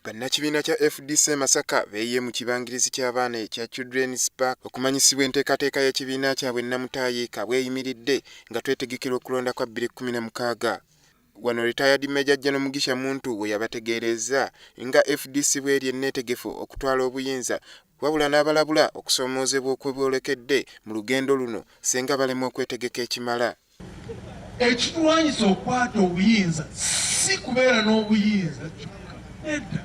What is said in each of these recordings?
Bannakibiina kya fdc e Masaka beeyiye mu kibangirizi ky'abaana ekya Children's Park okumanyisibwa enteekateeka y'ekibiina kyabwe nnamutaayiika bweyimiridde nga twetegekera okulonda kwa 2016. Wano Retired Major General Mugisha Muntu we yabategeerezza nga fdc bw'eri enneetegefu okutwala obuyinza wabula n'abalabula okusoomoozebwa okweboolekedde mu lugendo luno ssinga balemwa okwetegeka ekimala. Ekitulwanyisa okukwata obuyinza si kubeera n'obuyinza kyokka, nedda,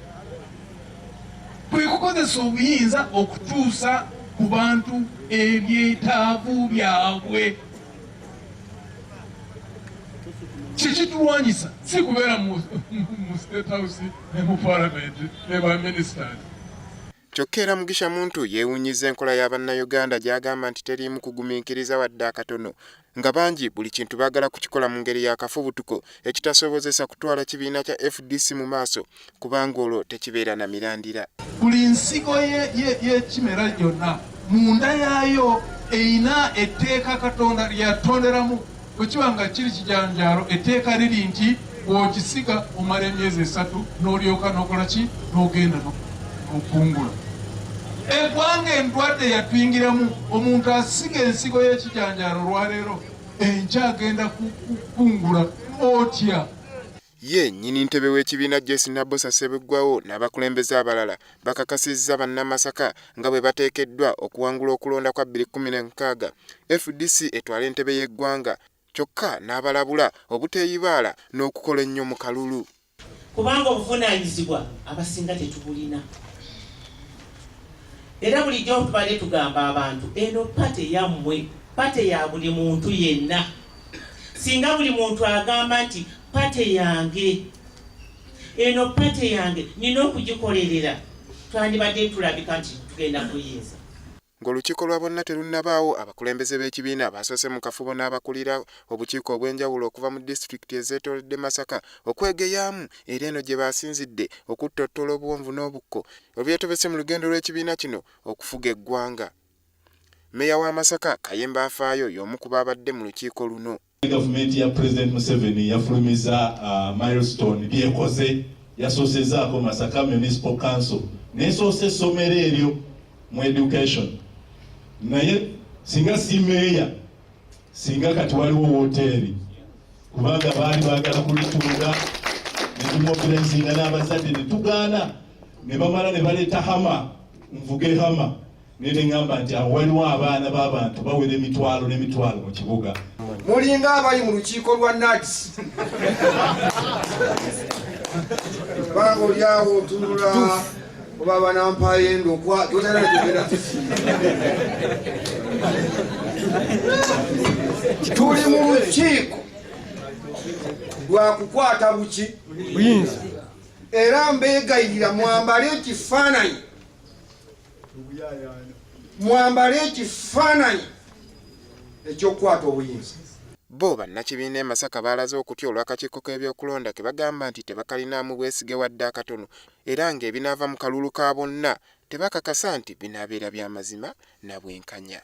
kwe kukozesa obuyinza okutuusa ku bantu ebyetaavu byabwe. Kikitulwanyisa si kubeera mu State House ne mu Parliament ne ba ministers. Kyokka era Mugisha Muntu yeewuunyizza enkola ya Bannayuganda gy'agamba nti teriimu kugumiikiriza wadde akatono nga bangi buli kintu baagala kukikola mu ngeri ya kafubutuko ekitasobozesa kutwala kibiina kya fdc mu maaso kubanga olwo tekibeera na mirandira. Buli nsigo y'ekimera yonna munda yaayo erina etteeka Katonda lye yatonderamu. Bwe kiba nga kiri kijanjaalo, etteeka liri nti bw'okisiga omala emyezi esatu n'olyoka n'okola ki? N'ogenda n'okungula. Eggwanga endwadde yatuyingiramu, omuntu asiga ensigo y'ekijanjaalo olwaleero, enkya agenda kukungula otya? Ye nnyini ntebe w'ekibiina Joyce Nabbosa Ssebuggwawo n'abakulembeze abalala bakakasizza Bannamasaka nga bwe bateekeddwa okuwangula okulonda kwa 2016 fdc etwale entebe y'eggwanga kyokka n'abalabula obuteeyibaala n'okukola ennyo mu kalulu. Kubanga obuvunaanyizibwa abasinga tetubulina era bulijjo tubadde tugamba abantu eno party yammwe, party ya buli muntu yenna. Singa buli muntu agamba nti party yange, eno party yange nina okugikolerera, twandibadde tulabika nti tugenda kuyinza. Ng'olukiiko lwa bonna terunnabaawo, abakulembeze b'ekibiina baasoose mu kafubo n'abakulira obukiiko obw'enjawulo okuva mu disitulikiti ezeetoolodde Masaka okwegeyaamu era eno gye baasinzidde okuttottola obuwonvu n'obukko obyetobese mu lugendo lw'ekibiina kino okufuga eggwanga. Mmeeya wa Masaka, Kayemba Afaayo y'omu ku baabadde mu lukiiko luno. Gavumenti ya Pulezidenti Museveni yafulumiza Milestone byekoze, yasoosezaako Masaka Municipal Council n'esoosa essomero eryo mu education, naye singa si meeya singa kati waliwo wooteeri kubanga baali baagala kulitunda ne tumobilizinga n'abazadde ne tugaana ne bamala ne baleeta hama nvuge hama Naye ne ŋŋamba nti awo waliwo abaana b'abantu bawera emitwalo n'emitwalo mu kibuga. Mulinga abali mu lukiiko lwa NAADS. Kubanga oli awo otunula oba banampayo endokwa totalina kyogenda tusiiba. Tuli mu lukiiko lwa kukwata buki buyinza, era mbeegayirira mwambale ekifaananyi Mwambale ekifaananyi eky'okukwata obuyinza. Bbo bannakibiina e Masaka baalaze okutya olw'akakiiko k'ebyokulonda ke bagamba nti tebakalinaamu bwesige wadde akatono era ng'ebinaava mu kalulu ka bonna tebakakasa nti binaabeera bya mazima na bwenkanya.